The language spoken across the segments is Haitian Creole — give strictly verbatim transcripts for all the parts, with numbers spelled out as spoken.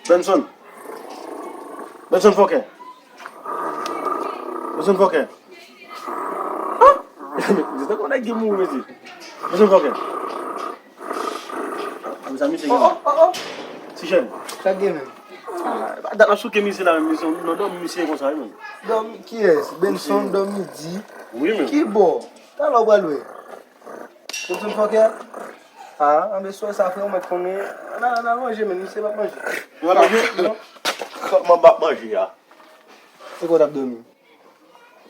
Benson. Benson fòkè. Benson fòkè. Ah! Mesye, tankou nèg ki mouri, mesye. Benson fòkè. Ah, mezanmi, se gen. Oh, oh, oh, oh. Ti jèn. Sa gen menm? Ah, dat ap souke misye la menm, misye, nan dòmi misye konsa, wi, menm. Dòmi? Kiyès? Benson dòmi di. Wi, menm. Ki bò? Talè w pral wè. Tout moun fòkè? Ah, anben si w wè sa, frè, ou mèt konnen. N a, n a manje, men misye p ap manje. Ou p ap manje? Non. Kòman m p ap manje a? Se kote w t ap dòmi?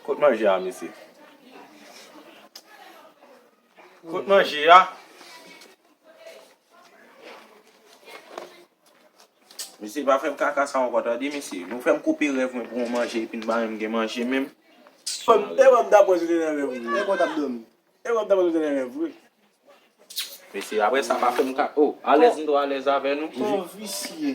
Kot manje a, mesye? Kot manje a? Mesye, pa fè m kaka sa ankò, tande, mesye. Nou fè m koupe rèv mwen pou yon manje, epi n pa menm gen manje menm. Fò m te wè m ta pran sou te nan rèv mwen. E kon t ap dòmi. E wè m ta pran sou te nan rèv mwen. Mesye, apre sa, pa fè m ka. Oh, alèz, m twò alèz avè nou. Ton visye.